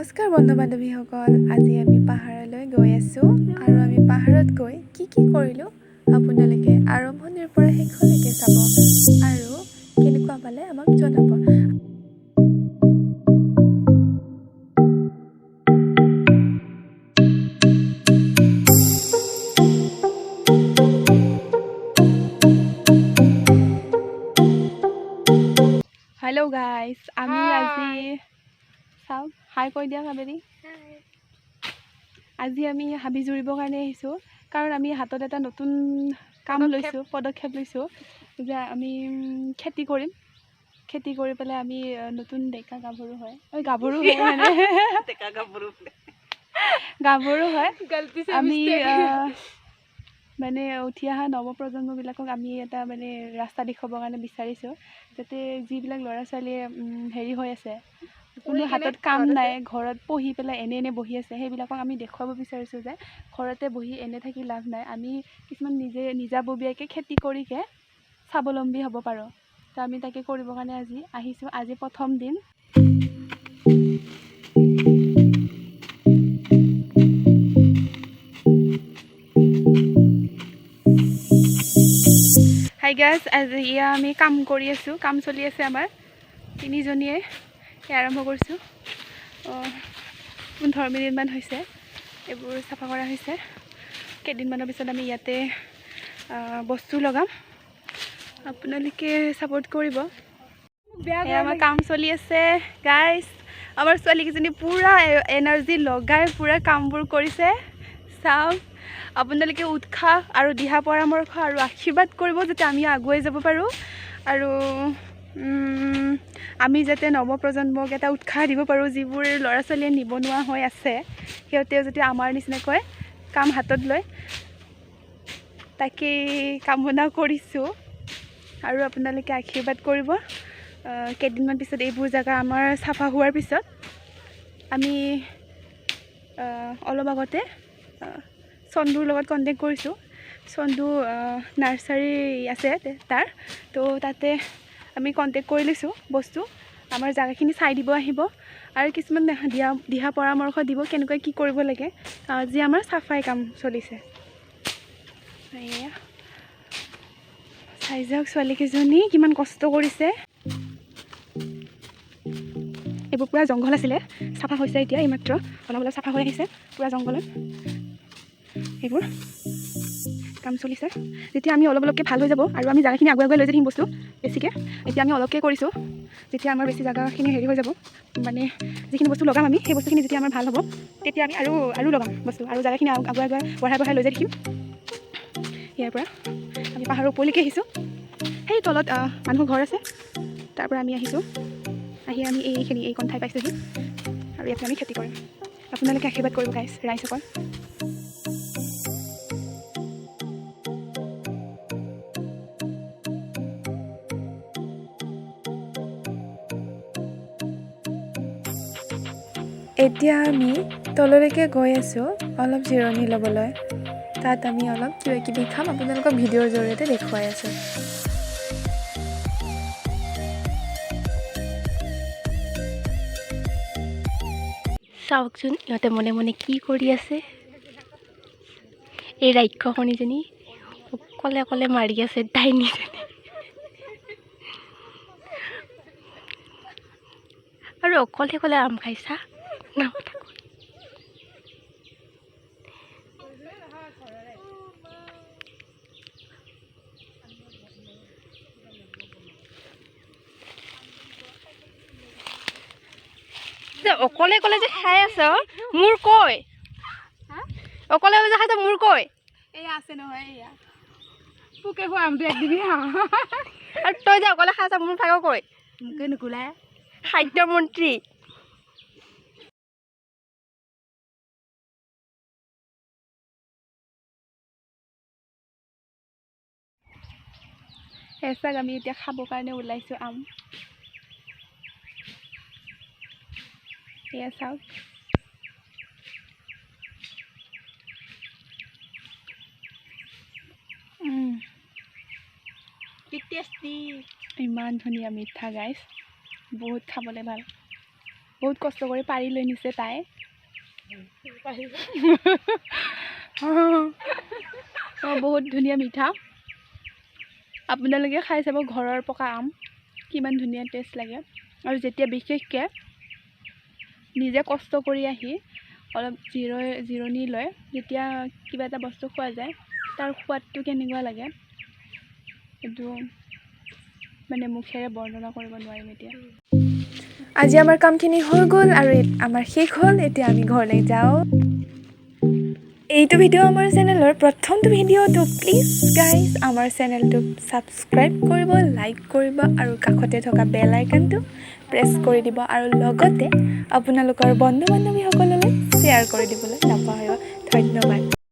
নমস্কাৰ বন্ধু বান্ধৱীসকল, আজি আমি পাহাৰলৈ গৈ আছোঁ আৰু আমি পাহাৰত গৈ কি কি কৰিলোঁ আপোনালোকে আৰম্ভণিৰ পৰা শেষলৈকে চাব আৰু কেনেকুৱা পালে আমাক জনাব। হেল্ল' গাইজ, আমি আজি চাওক, হাই কৈ দিয়া কাবেৰী। আজি আমি হাবি জুৰিবৰ কাৰণে আহিছোঁ, কাৰণ আমি হাতত এটা নতুন কাম লৈছোঁ, পদক্ষেপ লৈছোঁ যে আমি খেতি কৰিম। খেতি কৰি পেলাই আমি নতুন ডেকা গাভৰু হয়, গাভৰু হয় মানে গাভৰু হয়। আমি মানে উঠি অহা নৱপ্ৰজন্মবিলাকক আমি এটা মানে ৰাস্তা দেখুৱাবৰ কাৰণে বিচাৰিছোঁ, যাতে যিবিলাক ল'ৰা ছোৱালীয়ে হেৰি হৈ আছে, কোনো হাতত কাম নাই, ঘৰত পঢ়ি পেলাই এনে এনে বহি আছে, সেইবিলাকক আমি দেখুৱাব বিচাৰিছোঁ যে ঘৰতে বহি এনে থাকি লাভ নাই, আমি কিছুমান নিজে নিজাববীয়াকৈ খেতি কৰিকে স্বাৱলম্বী হ'ব পাৰোঁ। তো আমি তাকে কৰিবৰ কাৰণে আজি আহিছোঁ। আজি প্ৰথম দিন। হাই গাইজ, আজি এয়া আমি কাম কৰি আছোঁ, কাম চলি আছে আমাৰ তিনিজনীয়ে আৰম্ভ কৰিছোঁ। 15 মিনিটমান হৈছে, এইবোৰ চাফা কৰা হৈছে। কেইদিনমানৰ পিছত আমি ইয়াতে বস্তু লগাম, আপোনালোকে ছাপোৰ্ট কৰিব। আমাৰ কাম চলি আছে গাইজ। আমাৰ ছোৱালীকেইজনী পূৰা এনাৰ্জি লগাই পূৰা কামবোৰ কৰিছে। চাওক, আপোনালোকে উৎসাহ আৰু দিহা পৰামৰ্শ আৰু আশীৰ্বাদ কৰিব যাতে আমি আগুৱাই যাব পাৰোঁ আৰু আমি যাতে নৱপ্ৰজন্মক এটা উৎসাহ দিব পাৰোঁ। যিবোৰ ল'ৰা ছোৱালীয়ে নিবনুৱা হৈ আছে, সিহঁতেও যাতে আমাৰ নিচিনাকৈ কাম হাতত লয়, তাকেই কামনা কৰিছোঁ। আৰু আপোনালোকে আশীৰ্বাদ কৰিব। কেইদিনমান পিছত এইবোৰ জেগা আমাৰ চাফা হোৱাৰ পিছত আমি অলপ আগতে চন্দুৰ লগত কণ্টেক্ট কৰিছোঁ। চন্দু নাৰ্চাৰী আছে তাৰ, তো তাতে আমি কণ্টেক্ট কৰি লৈছোঁ। বস্তু আমাৰ জেগাখিনি চাই দিব আহিব আৰু কিছুমান দিহা পৰামৰ্শ দিব কেনেকৈ কি কৰিব লাগে। আজি আমাৰ চাফাই কাম চলিছে। এয়া চাই যাওক ছোৱালীকেইজনী কিমান কষ্ট কৰিছে। এইবোৰ পূৰা জংঘল আছিলে, চাফা হৈছে এতিয়া, এইমাত্ৰ অলপ অলপ চাফা হৈ আহিছে পূৰা জংঘলত। এইবোৰ কাম চলিছে। যেতিয়া আমি অলপ অলপকৈ ভাল হৈ যাব আৰু আমি জেগাখিনি আগুৱাই আগুৱাই লৈ যাই থাকিম বস্তু বেছিকৈ। এতিয়া আমি অলপকৈ কৰিছোঁ, যেতিয়া আমাৰ বেছি জেগাখিনি হেৰি হৈ যাব, মানে যিখিনি বস্তু লগাম আমি সেই বস্তুখিনি যেতিয়া আমাৰ ভাল হ'ব, তেতিয়া আমি আৰু আৰু লগাম বস্তু আৰু জেগাখিনি আগুৱাই আগুৱাই বঢ়াই বঢ়াই লৈ যাই থাকিম। ইয়াৰ পৰা আমি পাহাৰৰ ওপৰলৈকে আহিছোঁ। সেই তলত মানুহৰ ঘৰ আছে, তাৰ পৰা আমি আহিছোঁ। আহি আমি এইখিনি এইকণ ঠাই পাইছোঁহি আৰু ইয়াতে আমি খেতি কৰিম। আপোনালোকে আশীৰ্বাদ কৰিব গাইজ, ৰাইজসকল। এতিয়া আমি তললৈকে গৈ আছোঁ অলপ জিৰণি ল'বলৈ। তাত আমি অলপ কিবা কিবি খাম, আপোনালোকক ভিডিঅ'ৰ জৰিয়তে দেখুৱাই আছোঁ। চাওকচোন ইহঁতে মনে মনে কি কৰি আছে। এই ৰাক্ষসনীজনী অকলে অকলে মাৰি আছে ডাইনীজনী, আৰু অকলে অকলে আম খাইছা। অকলে অকলে যে খাই আছ মোৰ কৈ, অকলে অকলে যে খাইছ মোৰ কৈ। এয়া আছে নহয়, এয়া পোকে খোৱা আমটো এক দিবি। আৰু তই যে অকলে খাই আছ মোৰ ভাগৰ কৈ, মোকে নুকুলাই খাদ্য মন্ত্ৰী। চাওক, আমি এতিয়া খাবৰ কাৰণে ওলাইছোঁ আম। এয়া চাওক, ইমান ধুনীয়া মিঠা গাইজ, বহুত খাবলৈ ভাল। বহুত কষ্ট কৰি পাৰি লৈ নিছে তাই। অঁ, বহুত ধুনীয়া মিঠা। আপোনালোকে খাই চাব ঘৰৰ পকা আম কিমান ধুনীয়া টেষ্ট লাগে। আৰু যেতিয়া বিশেষকৈ নিজে কষ্ট কৰি আহি অলপ জিৰণি লৈ যেতিয়া কিবা এটা বস্তু খোৱা যায়, তাৰ সোৱাদটো কেনেকুৱা লাগে সেইটো মানে মুখেৰে বৰ্ণনা কৰিব নোৱাৰিম এতিয়া। আজি আমাৰ কামখিনি হৈ গ'ল আৰু আমাৰ শেষ হ'ল। এতিয়া আমি ঘৰলৈ যাওঁ। এইটো ভিডিঅ' আমাৰ চেনেলৰ প্ৰথমটো ভিডিঅ'। তো প্লিজ গাইজ, আমাৰ চেনেলটো ছাবস্ক্ৰাইব কৰিব, লাইক কৰিব আৰু কাষতে থকা বেল আইকনটো প্ৰেছ কৰি দিব আৰু লগতে আপোনালোকৰ বন্ধু বান্ধৱীসকললৈ শ্বেয়াৰ কৰি দিবলৈ নাপাহৰিব। ধন্যবাদ।